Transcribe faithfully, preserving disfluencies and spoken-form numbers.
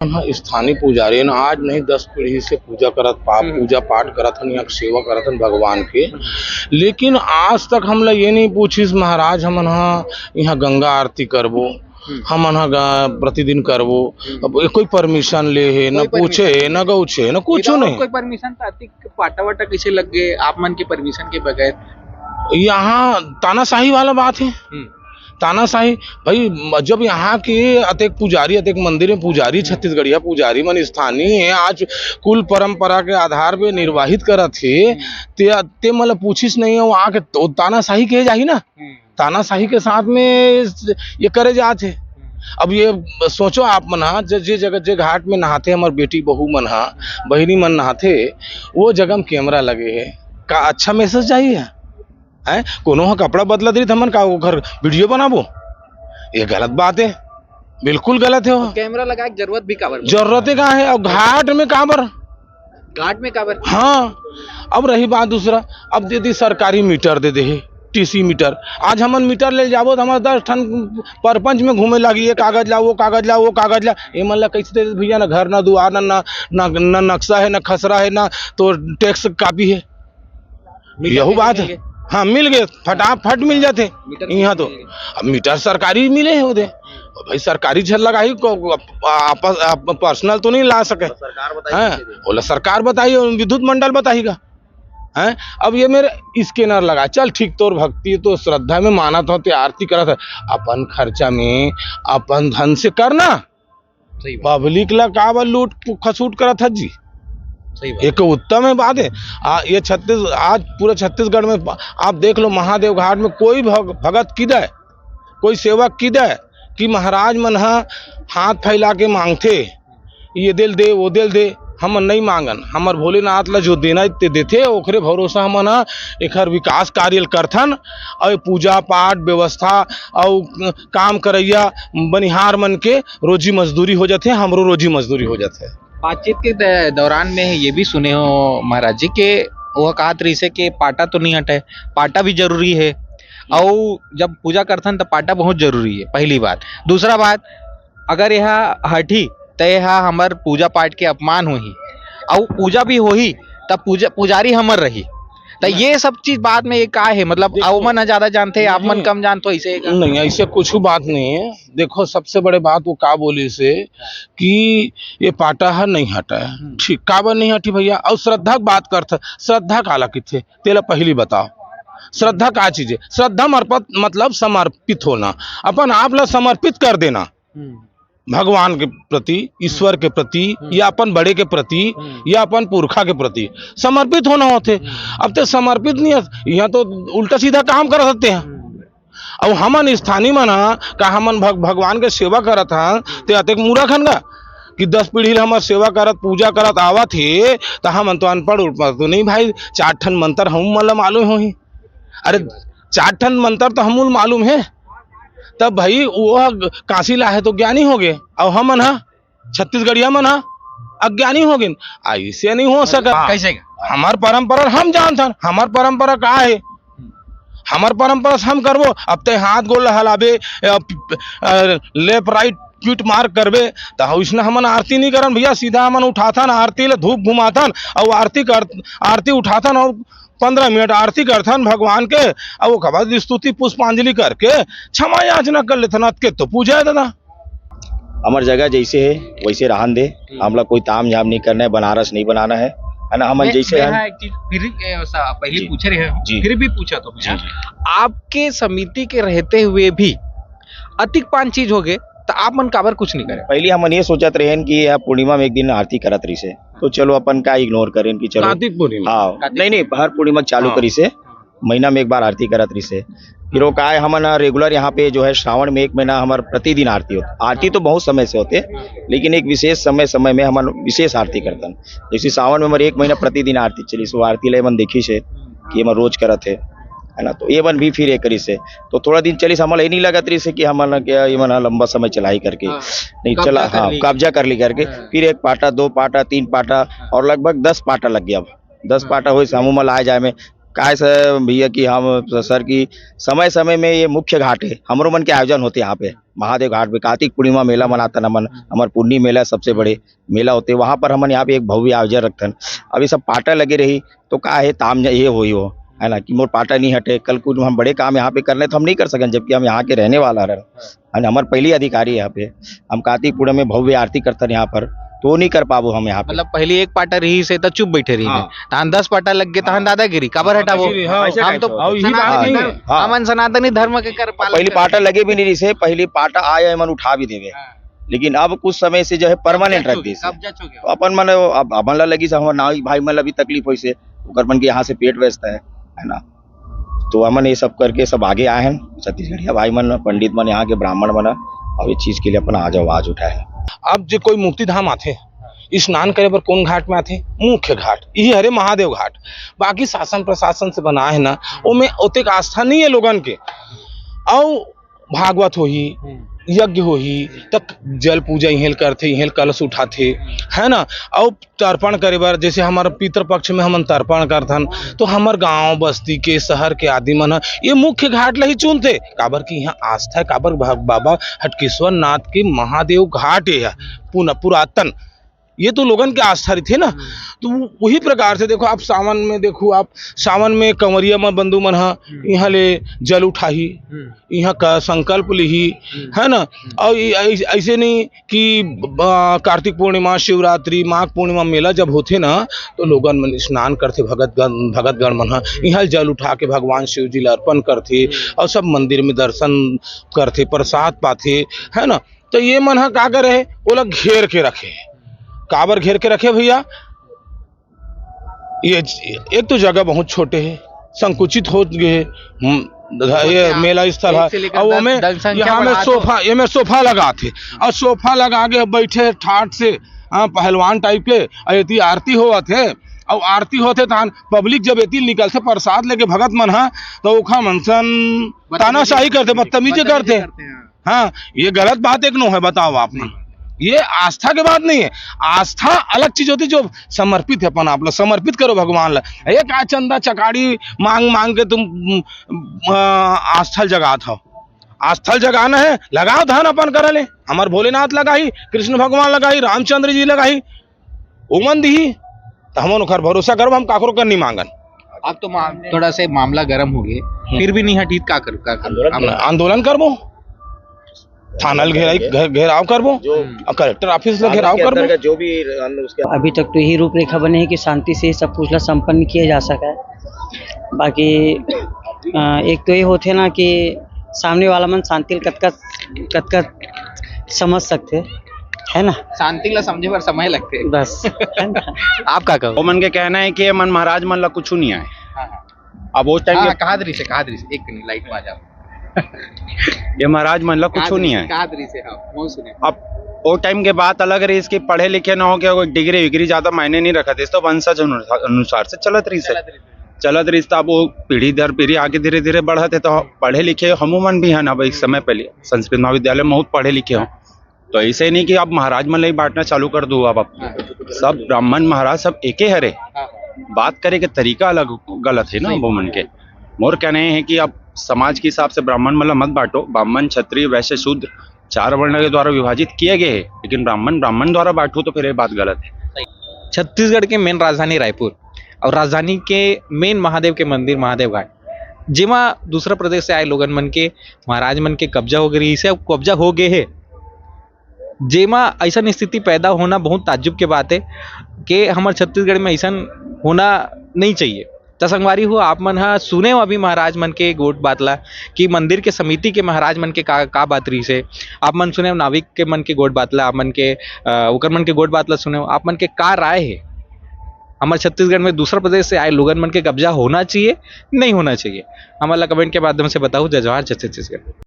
हम ह स्थानीय पुजारी हन, आज नहीं दस पीढ़ी से पूजा करत पा-, हम्म। पूजा पाठ करत हन, यहाँ के सेवा करत हन भगवान के। लेकिन आज तक हमला ये नहीं पूछिस महाराज, हमन ह यहाँ गंगा आरती करबो, हम्म। हमन ह गा-, प्रतिदिन करबो। हम्म। अब ये कोई परमिशन ले हे, न कोई पूछे परमिशन हे, नहीं। न गौछे हे, न कुछ without नहीं। कोई परमिशन तो आरती के पाटा वाटा कैसे लग गए आप मन के परमिशन के बगैर? यहाँ तानाशाही वाला बात है। हम्म। तानाशाही, भाई, म-, जब यहाँ के अतेक पुजारी, अतेक मंदिर में पुजारी, हम्म। छत्तीसगढ़िया पुजारी मन स्थानीय है, आज कुल परंपरा के आधार पे निर्वाहित करत हे, हम्म। ते, ते मतलब पूछिस नहीं है, वो आके तो तानाशाही कहे जाही ना। हम्म। तानाशाही के साथ में ये करे जात हे। हम्म। अब ये सोचो आप मन हा, जे, जे जगह, जे घाट में नहाथे हमर बेटी बहू मन हा, बहिनी मन नहाथे, वो जगह में कैमरा लगे हे, का अच्छा मैसेज जाही है? हैं? कोनो ह कपड़ा बदलत रही, त हमन का ओकर वीडियो बनाबो? ये गलत बात है, बिल्कुल गलत है वो। कैमरा लगाए के जरूरत भी काबर? जरूरत है का है? और घाट में काबर? घाट में काबर? हाँ, अब रही बात दूसरा, अब दे दी सरकारी मीटर दे दे हे, टीसी मीटर। आज हमन मीटर ले जाबो त हमर दस ठन परपंच में घूमे लागी, ये कागज ला, वो कागज ला, वो कागज ला। ये मन ला कैसे दे दे भैया? ना घर, ना दुआर, ना, ना, ना, ना नक्शा है, ना खसरा है, ना तो टैक्स कापी है। मीटर यहू कैसे बात मिल है। गए? हाँ, मिल गए, फटाफट मिल जाते। मीटर यहाँ कैसे तो मिल गए? अब मीटर सरकारी मिले है उदे। भाई, सरकारी झन लगाही को, आप, आप पर्सनल तो नहीं ला सके। सरकार बताई हाँ, कैसे दे? ओला सरकार बताई और विद्युत मंडल बताई का। हैं? अब ये मेरे स्कैनर लगा, चल ठीक, तोर भक्ति तो श्रद्धा में मानत हो, ते आरती करत है, अपन खर्चा में, अपन धन से करना। सही बात। पब्लिक ला काबर लूट खसूट करत हस जी? सही बात। एक उत्तम है बात है। आ, ये छत्तीस, आज पूरा छत्तीसगढ़ में प-, आप देख लो, महादेव घाट में कोई भग-, भगत किदे, कोई सेवक किदे कि महाराज मन ह हाथ फैला के मांगथे, ये दे ल दे, वो दे ल दे, हमन नहीं मांगन। हमर भोलेनाथ ला जो देना ते देथे, ओकरे भरोसा हमन ह एखर विकास कार्य ल करथन। और ये पूजा पाठ व्यवस्था और काम करैया बनिहार मन के रोजी मजदूरी हो जाथे, हमरो रोजी मजदूरी हो जाथे। बातचीत के द-, दौरान में ये भी सुने हो महाराज जी के वो कहत रहिसे के पाटा तो नहीं हटे, पाटा भी जरूरी है। अउ जब पूजा करथन त पाटा बहुत जरूरी है, पहली बात। दूसरा बात, अगर यह हटही त यह हमर पूजा पाठ के अपमान होही, अउ पूजा भी होही त पूजा, पुजारी हमर रही। त ये सब चीज बाद में ये का है, मतलब, देखो, ओमन ह ज्यादा जानथे, आप मन नहीं। कम जानत हो, ऐसे का? नहीं, ऐसे कुछ बात नहीं है। देखो, सबसे बड़े बात वो का बोलिसे कि ये पाटा ह नहीं हटा है। हम्म। ठीक, काबर नहीं हटी भैया? और श्रद्धा के बात करत, श्रद्धा काला किथे, तेला पहली बताओ। श्रद्धा का चीज है? श्रद्धा मरपत, मतलब समर्पित होना, अपन आप ला समर्पित कर देना। हम्म। भगवान के प्रति, ईश्वर के प्रति, हम्म। या अपन बड़े के प्रति, हम्म। या अपन पुरखा के प्रति समर्पित होना होथे। हम्म। अब ते समर्पित नहीं है, यहाँ तो उल्टा सीधा काम कर सकते हैं। हम्म। अउ हमन स्थानीय मन ह, का हमन भग-, भगवान के सेवा करत हन, ते अतेक मूरख हन गा कि दस पीढ़ी ले हमर सेवा करत, पूजा करत आवत हे, त हमन तो अनपढ़ उनपढ़ तो नहीं भाई, चार ठन मंतर हम मन ल मालूम होही। अरे, चार ठन मंतर तो हमन ल मालूम हे, तब भाई वो ह काशी ला हे तो ज्ञानी हो गए, अउ हमन ह छत्तीसगढ़िया मन ह अज्ञानी हो गिन। ऐसे नहीं हो सकत। कैसे? हमर परंपरा हम जानथन, हमर परंपरा का है, हमर परंपरा से हम करबो। अब ते हाथ गोड़ हलाबे, अ, प-, अ, लेफ्ट राइट पीट मार करबे, त उसने हमन आरती नहीं करन भैया, सीधा हमन उठाथन आरती ले, धूप घुमाथन और आरती कर, आरती उठाथन और पंद्रह मिनट आरती करथन भगवान के, और ओकर बाद स्तुति पुष्पांजलि करके क्षमा याचना कर लेथन। अतके तो पूजा है दादा। हमर जगह जैसे है वैसे रहन दे, हम्म। हमला कोई ताम झाम नहीं करना है, बनारस नहीं बनाना है, है ना? हमन मैं, जैसे मैं हन। हाँ, एक चीज फिर, ए, सा-, पहले जी। पूछे रहे हूँ, जी। फिर भी पूछा तो जी, भैया, जी। आपके समिति के रहते हुए भी अतिक पान चीज हो गए, तो आप मन काबर कुछ नहीं करे? पहले हमन ये सोचत रहेन कि यह पूर्णिमा में एक दिन आरती करत रहिसे, तो चलो अपन का इग्नोर करेन कि चलो। कार्तिक पूर्णिमा। हाँ, कार्तिक नहीं, नहीं, हर पूर्णिमा चालू हाँ। करिसे। महीना में एक बार आरती करत रहिसे। फिर वो का है, हमन रेगुलर यहाँ पे जो है, श्रावण में एक महीना हमर प्रतिदिन आरती होथे। आरती तो बहुत समय से होथे, लेकिन एक विशेष समय, समय में हमन विशेष आरती करथन। जैसे सावन में हमर एक महीना प्रतिदिन आरती चलिस, वो आरती ले मन देखिसे कि हमर रोज करत हे, है ना? तो ये मन भी फिर ये करिसे। तो थोड़ा दिन चलिस, हमन ये नहीं लगत रहिसे कि हमन के ये मन लंबा समय चलाई करके। हाँ। नहीं कब्जा चला, कर हाँ, ली। कब्जा कर ली करके। हाँ। फिर एक पाटा, दो पाटा, तीन पाटा हाँ। और लगभग दस पाटा लग गया। अब दस हाँ। पाटा होय, सामू में लाए जाए में काय सर भैया कि हम सर कि समय समय में ये मुख्य घाट है, हमरो मन के आयोजन होते यहाँ पे महादेव घाट पे। कार्तिक पूर्णिमा मेला मनातन हमन, हमर पुन्नी मेला सबसे बड़े मेला होते, वहाँ पर हमन यहाँ पे एक भव्य आयोजन रखथन। अब ये सब पाटा लगे रही तो का है, ताम ये होई हो, है ना, कि मोर पाटा नहीं हटे, कल कुछ हम बड़े काम यहाँ पे करने तो हम नहीं कर सकन, जबकि हम यहाँ के रहने वाला हरन। है ना, हमर पहली अधिकारी यहाँ पे, हम कार्तिक पूर्णिमा में भव्य आरती करथन यहाँ पर, तो नहीं कर पाबो हम यहाँ पे। मतलब पहली एक पाटा रही से त चुप बैठे रही हाँ। तहन दस पाटा लग गए, तहन हाँ। दादागिरी, काबर हाँ, हटाबो? दादागिरी, हाँ। ऐसे हम type तो का होता है। सनातनी हाँ, धर्म, हाँ। हमन सनातनी धर्म के कर पालन पहली करथन। पाटा लगे भी नहीं रही से, पहली पाटा आए, हमन उठा भी देवे। हाँ। लेकिन अब कुछ समय से जो है, permanent रख दी से। कब्जा हो गया। तो अपन मन, अब हमन ला लगी से, हमर नाई भाई मन ला भी तकलीफ होई से, ओकर मन के यहाँ से पेट बेचता है, है ना। तो हमन ये सब करके सब आगे आए हैं, छत्तीसगढ़िया भाई मन, पंडित मन, यहाँ के ब्राह्मण मन, और ये चीज के लिए अपन आज आवाज उठाए हैं। अब जे कोई मुक्ति धाम आथे, स्नान करे बर कौन घाट में आथे? मुख्य घाट, यही हरे महादेव घाट। बाकी शासन प्रशासन से बना है ना, ओमे ओतेक आस्था नहीं है लोगन के। अउ भागवत होही, हम्म। यज्ञ होही, त जल पूजा इहें ल करथे, इहें ल कलश उठाथे, है ना? अउ तर्पण करे बर, जैसे हमर पितृपक्ष में हमन तर्पण करथन, तो हमर गांव बस्ती के, शहर के आदमी मन ह ये मुख्य घाट ल ही चुनथे, काबर कि इहाँ आस्था है, काबर भग-, बाबा हटकेश्वर नाथ के महादेव घाट ये है, पुन-, पुरातन ये तो लोगन के आस्था रहिथे ना। हम्म। तो वो-, वही प्रकार से देखो, आप सावन में देखो, आप सावन में कंवरिया मन, बंधु मन ह हम्म। इहाँ ले जल उठाही, हम्म। इहाँ का संकल्प लिही, हम्म। है ना? हम्म। और ये ऐस-, ऐसे नहीं कि ब-, कार्तिक पूर्णिमा, शिवरात्रि, माघ पूर्णिमा मेला जब होथे ना, तो लोगन मन स्नान करथे, भगत गण, भगत गण मन ह हम्म। इहाँ जल उठा के भगवान शिव जी ला अर्पण करथे हम्म। और सब मंदिर में दर्शन करथे, प्रसाद पाथे, है ना? तो ये मन ह का करे हे, ओला घेर के रखे हे। काबर घेर के रखे भैया? ये ज-, एक तो जगह बहुत छोटे हे, संकुचित हो गए हे, हम्म, ये मेला स्थल हे, एक से लेकर और दस, ओमे जनसंख्या यहाँ में बढ़ा दो। सोफा, ये में सोफा लगात हे, और सोफा लगा के बैठे हे ठाट से, हाँ, पहलवान type के, और एती आरती होवत हे, और आरती होथे तहन public जब एती निकलथे प्रसाद लेके भगत मन ह, तो ओखर मन सन बदतमीजी तानाशाही करथे, करथे, बदतमीजी बदतमीजी करथे। करथे, हाँ। हाँ, ये गलत बात एक नो है, बताओ आप मन। ये आस्था के बात नहीं है। आस्था अलग चीज होती, जो समर्पित है, अपन आप लोग समर्पित करो भगवान ला। ये का चंदा चकारी मांग मांग के तुम, अ, आस्था ल जगात हो? आस्था ल जगाना है, लगाओ धन अपन करा ले। हमार भोलेनाथ लगाही, कृष्ण भगवान लगाही, रामचंद्र जी लगाही, ओमन दिही, त हमन ओखर भरोसा करब, हम काकरो कर नहीं मांगन। अब तो मा-, थोड़ा से मामला गर्म हो गए, हम्म। फिर भी नहीं हटी, का कर, का कर? आंदोलन हम करबो। आंदोलन करबो, थाना ल घेराई, घेर-, घेराव करबो, जो और कलेक्टर ऑफिस ल घेराव करबो। जो भी अंदर उसके अभी तक तो यही रूपरेखा बने है कि शांति से ही सब कुछ ला संपन्न किया जा सके। बाकी, अ, एक तो ये होथे ना कि सामने वाला मन शांति ल कतका, कतका समझ सकथे, है ना? शांति ला समझे बर समय लगथे। बस, है ना? आप का कहो? ओमन के कहना है कि ये मन महाराज मन ला कुछू नहीं आए। हाँ, हाँ। अब वो टाइम हाँ, ये कहा दृश्य, कहा दृश्य, एक मिनट, लाइट में आ जाओ। ये महाराज मन ला कहा कुछू नहीं दृश्य, आए। कहा दृश्य, हाँ, कौन सुने? अब वो टाइम के बात अलग रही, इसकी पढ़े लिखे ना हो के कोई डिग्री विग्री ज्यादा मायने नहीं रखत, इस तो वंशज अनुसार, अनुसार से चलत रही से। चलत रही से। चलत रहिस, त अब वो पीढ़ी दर पीढ़ी आगे धीरे-धीरे बढ़त हे, तो पढ़े लिखे हमू मन भी हन। अब एक समय पहले संस्कृत महाविद्यालय में बहुत पढ़े लिखे हो, तो ऐसे नहीं कि अब महाराज मन ला ही बांटना चालू कर दो। अब आप सब ब्राह्मण महाराज सब एके हरे, बात करे के तरीका अलग गलत है ना वो मन के। मोर कहना ये है कि अब समाज के हिसाब से ब्राह्मण मन ला मत बांटो, ब्राह्मण, क्षत्रिय, वैश्य, शूद्र चार वर्ण के द्वारा विभाजित किए गए हैं, लेकिन ब्राह्मण, ब्राह्मण द्वारा बांटो तो फिर ये बात गलत है। छत्तीसगढ़ के मेन राजधानी रायपुर और राजधानी के मेन महादेव के मंदिर महादेव घाट, जेमा दूसरा प्रदेश से आए लोगन मन के, महाराज मन के कब्जा हो गए रहिस हे, अब कब्जा हो गए हे, जेमा ऐसन स्थिति पैदा होना बहुत ताज्जुब के बात है कि हमर छत्तीसगढ़ में ऐसन होना नहीं चाहिए। त संगवारी हो, आप मन ह सुने हो अभी महाराज मन के गोठ बात ला कि मंदिर के समिति के महाराज मन के का, का बात रहिस हे। आप मन सुने हो नाविक के मन के गोठ बात ला, आप मन के, अ, ओकर मन के गोठ बात ला सुने हो। आप मन के का राय हे? हमर छत्तीसगढ़ में दूसरा प्रदेश से आए लोगन मन के कब्जा होना चाहिए, नहीं होना चाहिए? हमन ला comment के माध्यम से बताओ। जय जोहार, जय छत्तीसगढ़।